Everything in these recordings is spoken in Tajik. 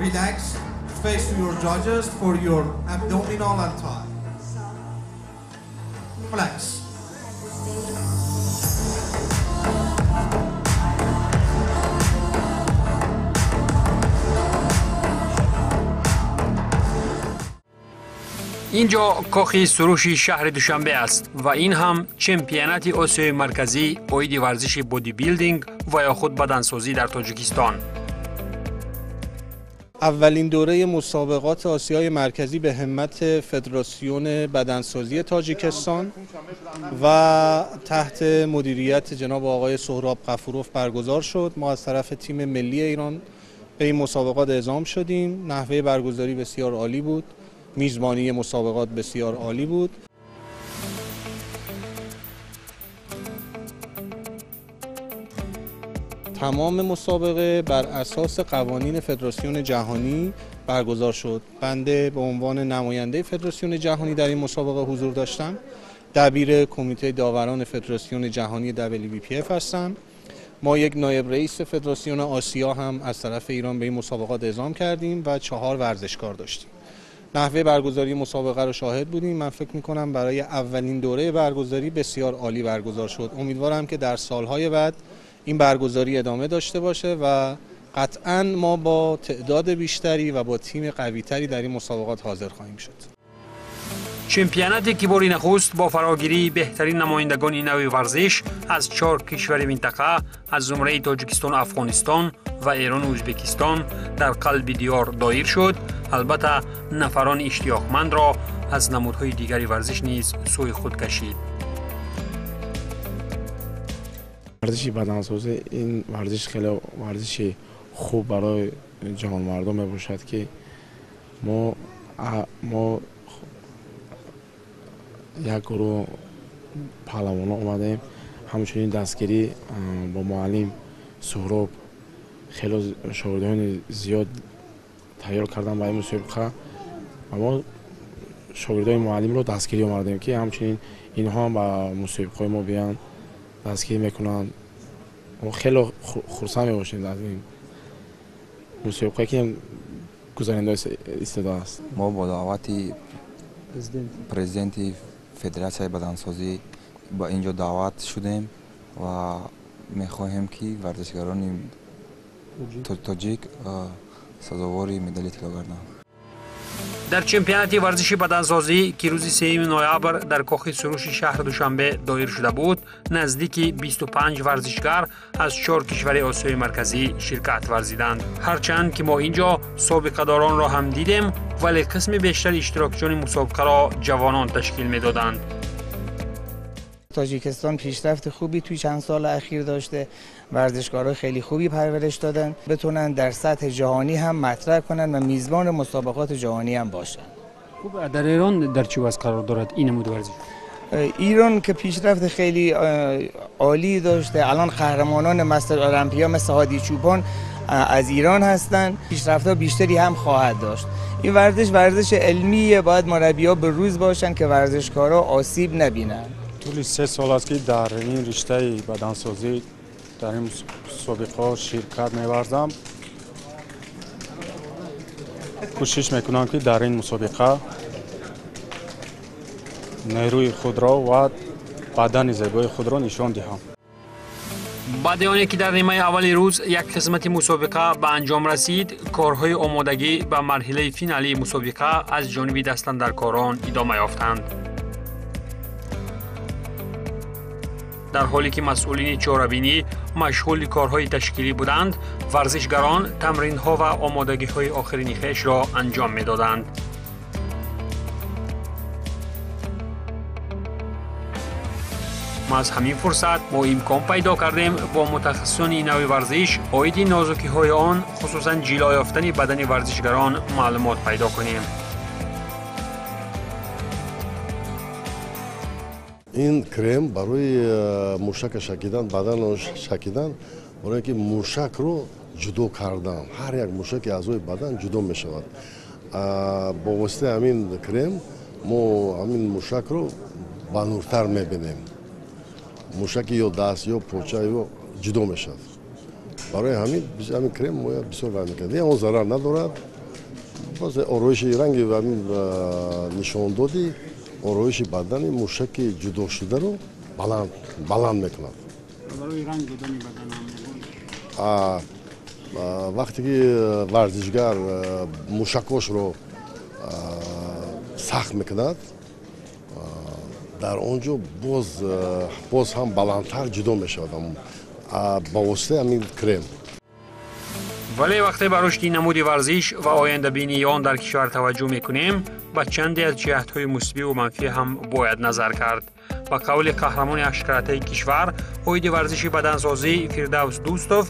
Relax, face to your judges for your abdominal and thigh. Relax. Инҷо кохи Суруши шаҳри Душанбе аст ва ин ҳам чемпионати Осиёи Марказӣ оиди варзиши бодибилдинг ва ё худ бадансозӣ дар Тоҷикистон. اولین دوره مسابقات آسیای مرکزی به همت فدراسیون بدنسازی تاجیکستان و تحت مدیریت جناب آقای سهراب غفوروف برگزار شد. ما از طرف تیم ملی ایران به این مسابقات اعزام شدیم. نحوه برگزاری بسیار عالی بود. میزبانی مسابقات بسیار عالی بود. تمام مسابقه بر اساس قوانین فدراسیون جهانی برگزار شد. بنده به عنوان نماینده فدراسیون جهانی در این مسابقه حضور داشتم. دبیر کمیته داوران فدراسیون جهانی WBPF هستم. ما یک نایب رئیس فدراسیون آسیا هم از طرف ایران به این مسابقات اعزام کردیم و 4 ورزشکار داشتیم. نحوه برگزاری مسابقه رو شاهد بودیم. من فکر می‌کنم برای اولین دوره برگزاری بسیار عالی برگزار شد. امیدوارم که در سالهای بعد این برگزاری ادامه داشته باشه و قطعاً ما با تعداد بیشتری و با تیم قوی‌تری در این مسابقات حاضر خواهیم شد. چمپیوناتی که باری نخست با فراگیری بهترین نمایندگان نوع ورزش از 4 کشور منطقه از زمره تاجیکستان، افغانستان و ایران و ازبکستان در قلب دیار دایر شد. البته نفران اشتیاقمند را از نمودهای دیگری ورزش نیز سوی خود کشید. ورزش بدنسازی این ورزش خیلی ورزش خوب برای جهان مردم میباشد که ما یک گروه پهلوانان آمدیم، همچنین دستگیری با معلم سهراب خیلی شاگردان زیاد تیار کردن برای مسابقه و ما شاگردان معلم رو دستگیری آمدیم که همچنین اینها هم با مسابقه ما بیان دستگیری میکنن. ما خیلی خرسند میباشیم از این مسابقه که گذرانده استعداد است. ما با دعوت پرزیدنت فدراسیون بدنسازی با اینجا دعوت شدیم و میخواهیم که ورزشکاران تاجیک سزاوار مدال طلا گردند. در چمپیوناتی ورزشی بدنسازی که روز 3 نوامبر در کاخ سروش شهر دوشنبه دایر شده بود، نزدیک 25 ورزشکار از 4 کشور آسیای مرکزی شرکت ورزیدند. هرچند که ما اینجا سابقه داران را هم دیدیم، ولی قسم بیشتر اشتراکچیان مسابقه را جوانان تشکیل میدادند. تاجیکستان پیشرفت خوبی توی چند سال اخیر داشته، ورزشکارای خیلی خوبی پرورش دادن، بتونن در سطح جهانی هم مطرح کنن و میزبان مسابقات جهانی هم باشن. خوب، در ایران در چه وضع قرار دارد این نمود ورزش؟ ایران که پیشرفت خیلی عالی داشته، الان قهرمانان مستر المپیا مثل هادی چوپان از ایران هستند، پیشرفت‌ها بیشتری هم خواهد داشت. این ورزش ورزش علمیه، باید مربی‌ها به روز باشن که ورزشکارا آسیب نبینن. طول 3 سال است که در این رشته بدنسازی در این مسابقه شرکت می‌ورزم. کوشش میکنم که در این مسابقه نیروی خود را و بدن زیبای خود را نشان دهم. بعد آنکه که در نیمه اول روز یک قسمت مسابقه به انجام رسید، کارهای آمادگی به مرحله فینالی مسابقه از جانب دستاندرکاران ادامه یافتند. در حالی که مسئولین چاره‌بینی مشغول کارهای تشکیلی بودند، ورزشگران تمرین‌ها و آمادگی‌های آخرین خویش را انجام می‌دادند. ما از همین فرصت ما امکان پیدا کردیم با متخصصان نوع ورزش عاید نازکی‌های آن، خصوصاً جلا یافتن بدن ورزشگران معلومات پیدا کنیم. Ин крем барои мушака шакидан, баданро шакидан, барои ки мушакро ҷудо кардан. Ҳар як мушаки аъзои бадан ҷудо мешавад. Бо воситаи ҳамин крем мо ҳамин мушакро ба нуртар мебинем. Мушаки ё даст, ё поча ё ҷудо мешавад. Барои ҳамин крем мо бисёр вай мекунад. Он зарар надорад. Боз ороиши ранги ҳамин нишондоди ороиши бадани мушаки ҷудошударо баланд мекунад. Барои ранг додани бадан вақте ки варзишгар мушакошро сахт мекунад, дар он ҷо боз ҳам баландтар ҷудо мешавад ба воситаи ҳамин крем. Вале вақте ба рушди намуди варзиш ва ояндабинии он дар кишвар таваҷҷӯҳ мекунем, ба чанде аз ҷиҳатҳои мусбиву манфӣ ҳам бояд назар кард. Ба қавли қаҳрамони ҳаштқаратаи кишвар оиди варзиши бадансозӣ Фирдавс Дӯстов,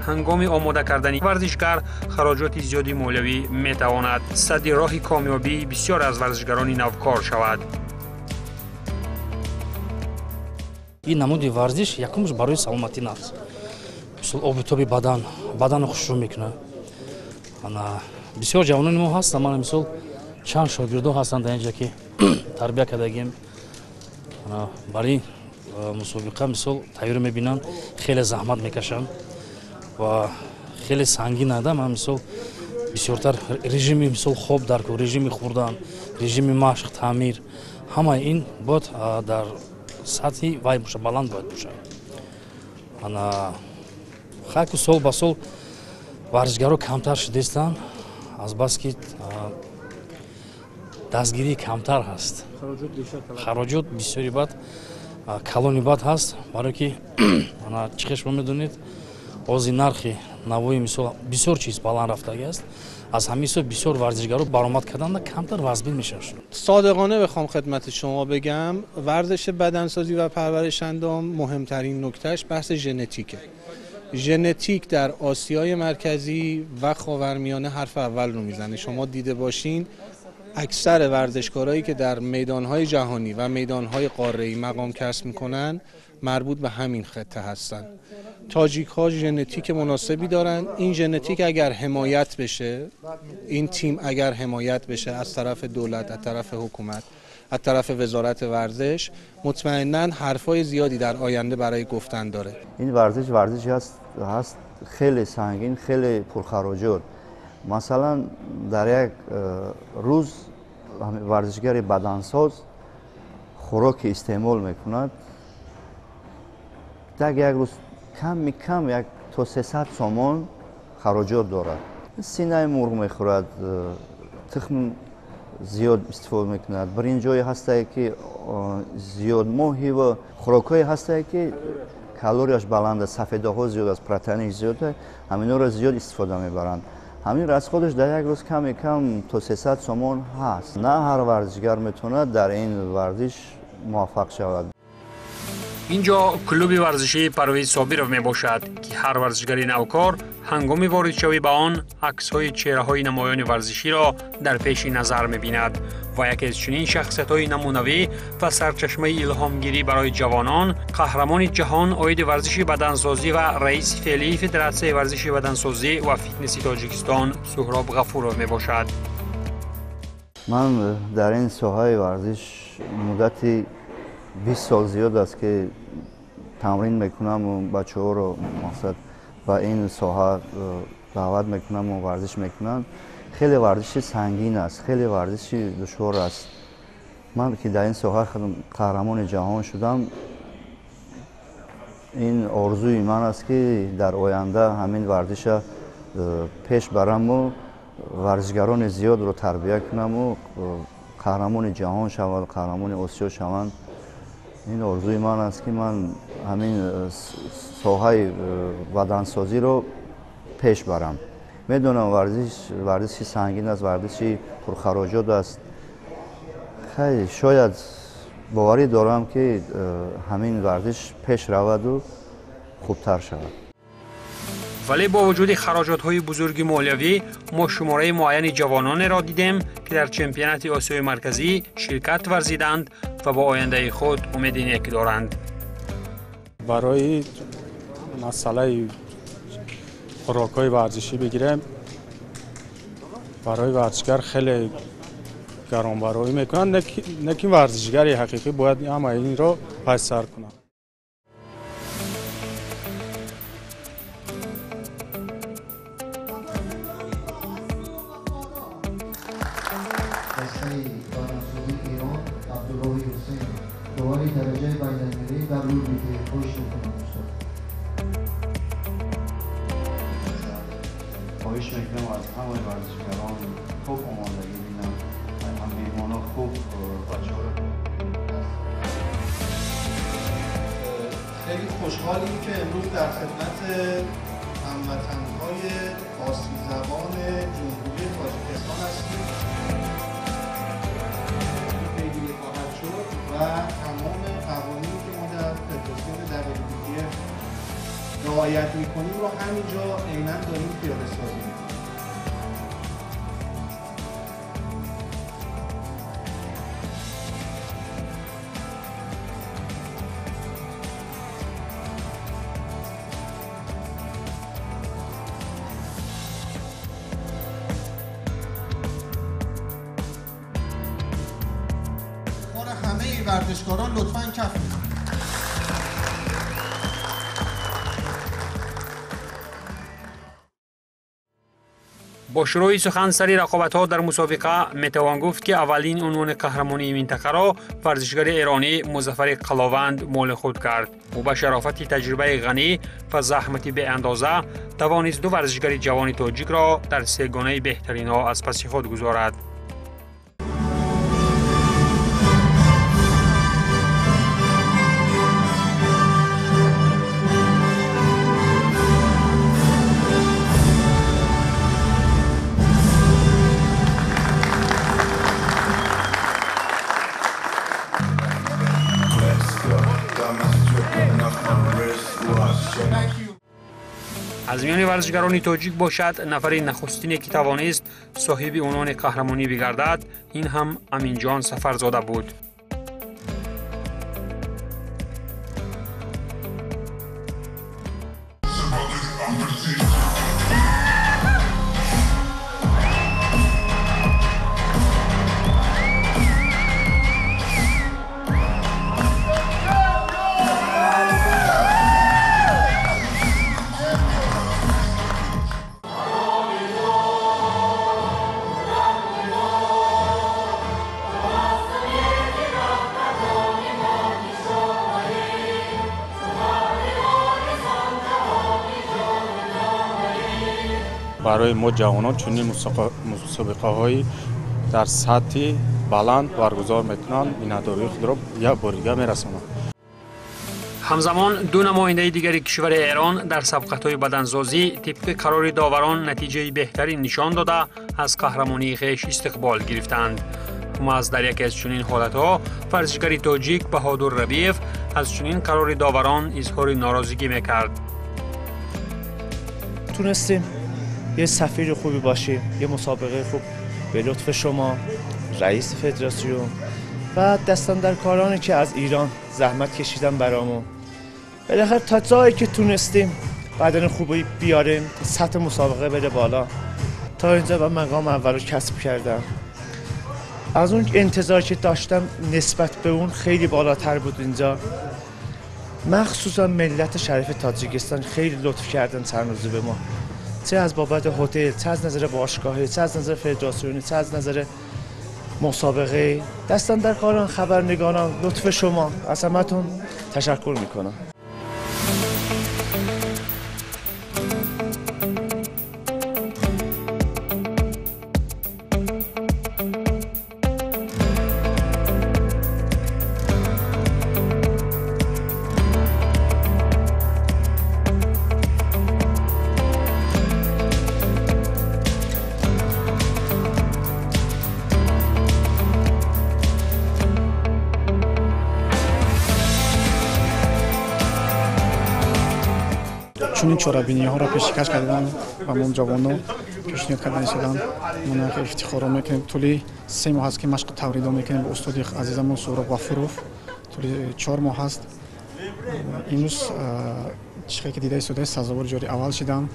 ҳангоми омода кардани варзишгар хароҷоти зиёди молиявӣ метавонад садди роҳи комёбии бисёр аз варзишгарони навкор шавад. Ин намуди варзиш якумш барои саломатӣ наст. Мисол обутоби бадан, баданро хушрӯ мекунад. Бисёр ҷавонони мо ҳастанд, мана мисол чанд шогирдо ҳастанд дар инҷа ки тарбия кардагим. Барои мусобиқа мисол тайёр мебинанд, хеле заҳмат мекашанд ва хеле сангин ада. Ман мисол бисёртар режими мисол хоб дар кор, режими хӯрдан, режими машқ, таъмир, ҳамаи ин бояд дар сатҳи вай боша, баланд бояд бошад. Хайку сол ба сол варзишгаро камтар шудестанд, азбаски дастгирӣ камтар ҳаст, хароҷот бисёри бад, калони бад ҳаст. Барое ки чӣ хел шумо медонед, ози нархи навои мисол бисёр чиз баланд рафтагӣ аст. Аз ҳамин ҳисоб бисёр варзишгаро баромад карданда камтар вазбин мешаванд. صادقانه بخوام خدمت شما بگم، ورزش بدنسازی و پرورش اندام مهمترین نکتهش بحث ژنتیکه. ژنتیک در آسیای مرکزی و خاورمیانه حرف اول رو میزنه. شما دیده باشین اکثر ورزشکارایی که در میدانهای جهانی و میدانهای قاره‌ای مقام کسب میکنن مربوط به همین خطه هستن. تاجیک ها ژنتیک مناسبی دارن. این ژنتیک اگر حمایت بشه، این تیم اگر حمایت بشه از طرف دولت، از طرف حکومت، از طرف وزارت ورزش، مطمئناً حرفای زیادی در آینده برای گفتن داره. این ورزش ورزشی هست خیلی سنگین، خیلی پرخراجات. مثلا در یک روز ورزشگر بدنساز خوراک استعمال میکند، در یک روز کم کم یک تا 300 سامان خراجات دارد. سینه مرغ میخورد، تخم زیاد استفاده میکند، برنجای هسته که زیاد ماهی و خوراکای هسته که کالریش بلند است، سفیده ها زیاد است، پروتئین زیاد است، همینا را زیاد استفاده میبرند. همین از خودش در یک روز کم کم تا 300 سامان هست. نه هر ورزشگر میتونه در این ورزش موفق شود. Инҷо клуби варзишии Парвиз Собиров мебошад, ки ҳар варзишгари навкор ҳангоми воридшавӣ ба он аксҳои чеҳраҳои намоёни варзиширо дар пеши назар мебинад ва яке аз чунин шахсиятҳои намунавӣ ва сарчашмаи илҳомгирӣ барои ҷавонон қаҳрамони ҷаҳон оиди варзиши бадансозӣ ва раиси феълии Федератсияи варзиши бадансозӣ ва фитнеси Тоҷикистон Суҳроб Ғафуров мебошад. Ман дар ин соҳаи варзиш муддати 20 сол зиёд аст ки тамрин мекунам ва бачаҳоро мақсад ба ин соҳа даъват мекунам ва варзиш мекунанд. Хеле варзиши сангин аст, хеле варзиши душвор аст. Ман ки дар ин соҳа қаҳрамони ҷаҳон шудам, ин орзуи ман аст ки дар оянда ҳамин варзиша пеш бараму варзишгарони зиёдро тарбия кунаму қаҳрамони ҷаҳон шаванд, қаҳрамони Осиё шаванд. Ин орзуи ман аст ки ман ҳамин соҳаи бадансозиро пеш барам. Медонам варзиш варзиши сангин аст, варзиши пурхароҷот аст. Хай, шояд боварӣ дорам ки ҳамин варзиш пеш раваду хубтар шавад. Вале бо вуҷуди хароҷотҳои бузурги молиявӣ мо шумораи муайяни ҷавононеро дидем, ки дар чемпионати Осиёи Марказӣ ширкат варзиданд ва ба ояндаи худ умеди нек доранд. Барои масъалаи хӯрокҳои варзишӣ бигирем, барои варзишгар хеле гаронбароӣ мекунанд, лекин варзишгари ҳақиқӣ бояд ҳамаи инро пас сар кунад. خواهش میکنم از همه ورزشگران خوب آمادگی بینم، میهمانا خوب بچه‌ها. خیلی خوشحالیم که امروز در خدمت هموطن‌های فارسی زبان جمهوری تاجیکستان هستیم. پیگیری خواهد شد و تمام قوانینی که ما در فدراسیون WBTF رعایت می‌کنیم رو همینجا عیناً داریم پیاده سازی می‌کنیم. همه ورزشکاران لطفاً کف می‌کنید. با شروع سخن سری رقابت‌ها در مسابقه میتوان گفت که اولین عنوان قهرمانی منطقه را ورزشگر ایرانی مظفر قلاوند مال خود کرد. او به شرافت تجربه غنی و زحمت به اندازه توانست دو ورزشگر جوان تاجیک را در سه‌گانه بهترین‌ها از پس خود گذارد. از میان ورزشگران تاجیک باشد نفر نخستینی که توانست صاحب عنوان قهرمانی بگردد، این هم امینجان سفرزاده بود. Барои мо ҷавонон чунин мусобиқаҳои дар сатҳи баланд баргузор мекунанд, миннатдории худро як бори дигар мерасонанд. Ҳамзамон ду намояндаи дигари кишвари Эрон дар сабқатҳои бадансозӣ тибқи қарори доварон натиҷаи беҳтарин нишон дода аз қаҳрамонии хеш истиқбол гирифтанд. Маҳз дар яке аз чунин ҳолатҳо варзишгари тоҷик Баҳодур Рабиев аз чунин қарори доварон изҳори норозигӣ мекард. تونستیم یه سفیر خوبی باشیم، یه مسابقه خوب به لطف شما رئیس فدراسیون و دستاندرکارانی که از ایران زحمت کشیدن برامون. بالاخره تا جایی که تونستیم بدن خوبی بیاریم، سطح مسابقه بره بالا. تا اینجا و مقام اول رو کسب کردم. از اون انتظار که داشتم نسبت به اون خیلی بالاتر بود اینجا. مخصوصا ملت شریف تاجیکستان خیلی لطف کردن چند روزه به ما، چه از بابت هتل، چه از نظر باشگاهی، چه از نظر فدراسیونی، چه از نظر مسابقه. دستاندرکاران، خبرنگاران، لطف شما، از همتون تشکر میکنم. Чунин чорабиниҳоро пешкаш кардан ба мо ҷавонон пешниҳод карда истоданд. Мо ифтихоро мекунем. Тӯли 3 моҳ аст ки машқи тавридо мекунем бо устоди азизамон Суҳроб Ғафуров. Тӯли 4 моҳ аст. Имрӯз чӣ ки дида истодаед, сазовори ҷойи аввал шидам.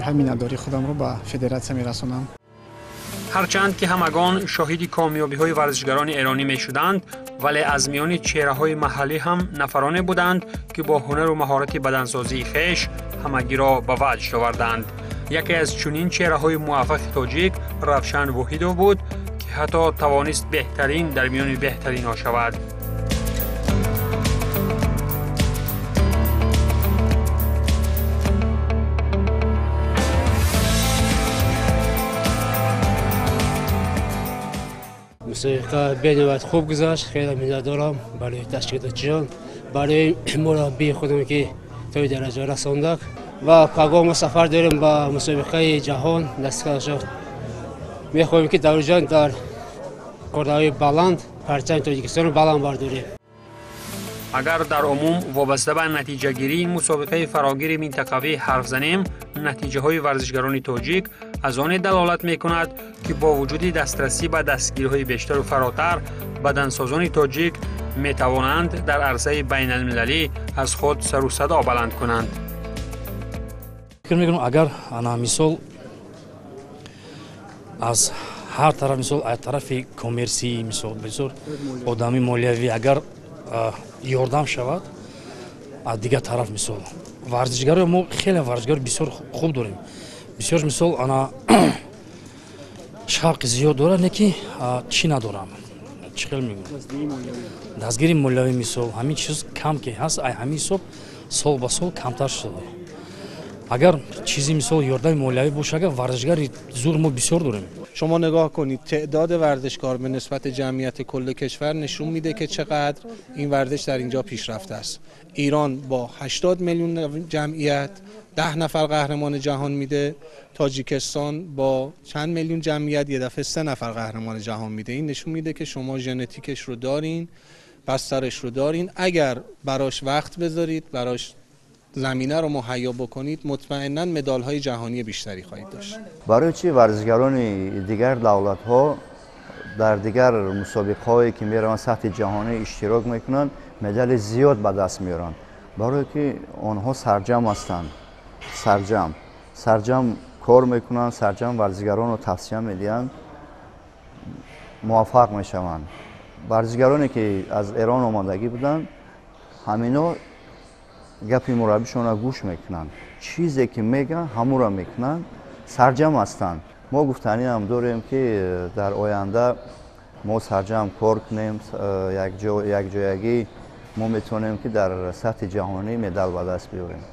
Ҳам миннатдории худамро ба федератсия мерасонам. Ҳарчанд ки ҳамагон шоҳиди комёбиҳои варзишгарони эронӣ мешуданд, вале аз миёни чеҳраҳои маҳаллӣ ҳам нафароне буданд, ки бо ҳунару маҳорати бадансозии хеш ҳамагиро ба ваҷд оварданд. Яке аз чунин чеҳраҳои муваффақи тоҷик Равшан Воҳидов буд, ки ҳатто тавонист беҳтарин дар миёни беҳтаринҳо шавад. مسابقه بینوت خوب گذشت. خیلی миннатдорам барои ташкилотчиён, барои мураббии худам ки то ин дараҷа расондак ва пагоҳ мо сафар дорем ба мусобиқаи ҷаҳон. Насиб мехоҳем ки дар оҷон дар корҳои баланд парчами Тоҷикистонро баланд бардорем. Агар дар умум вобаста ба натиҷагирии мусобиқаи фарогири минтақавӣ ҳарф занем, натиҷаҳои варзишгарони тоҷик аз оне далолат мекунад, ки бо вуҷуди дастрасӣ ба дастгириҳои бештару фаротар, бадансозони тоҷик метавонанд дар арсаи байналмилалӣ аз худ сару садо баланд кунанд. Фикр мекунам, агар ана мисол аз ҳар тараф, мисол аз тарафи коммерсӣ, мисол бисёр одами молиявӣ агар ёрдам шавад, аз дигар тараф мисол варзишгаро мо хеле варзишгар бисёр хуб дорем, бисёр мисол ана шавқи зиёд дорад, не ки чӣ надорам, чӣ хел мегӯям, дастгири молиявӣ мисол ҳамин чиз кам ки ҳаст, ай ҳамин ҳисоб сол ба сол камтар шуда. Агар чизи мисол ёрдами молиявӣ боша, агар варзишгари зур мо бисёр дорем. شما نگاه کنید تعداد ورزشکار به نسبت جمعیت کل کشور نشون میده که چقدر این ورزش در اینجا پیشرفته است. ایران با 80 میلیون جمعیت 10 نفر قهرمان جهان میده، تاجیکستان با چند میلیون جمعیت یه دفعه 3 نفر قهرمان جهان میده. این نشون میده که شما ژنتیکش رو دارین، بسترش رو دارین، اگر براش وقت بذارید، براش زمینه رو مهیا بکنید، مطمئنا مدال‌های جهانی بیشتری خواهید داشت. برای چی ورزشگران دیگر دولت‌ها در دیگر مسابقه‌هایی که میروند سطح جهانی اشتراک میکنند مدال زیاد به دست میارند؟ برای که آنها سرجم هستند، سرجم کار میکنند، سرجم ورزشگران رو توصیه میدهند، موفق میشوند. ورزشگرانی که از ایران آمادگی بودند همینا گپی مربیشون گوش میکنن، چیزی که میگن همون را میکنن، سرجم هستند. ما گفتنی هم داریم که در آینده ما سرجم کار کنیم، یک جایگی ما میتونیم که در سطح جهانی مدال به دست بیاریم.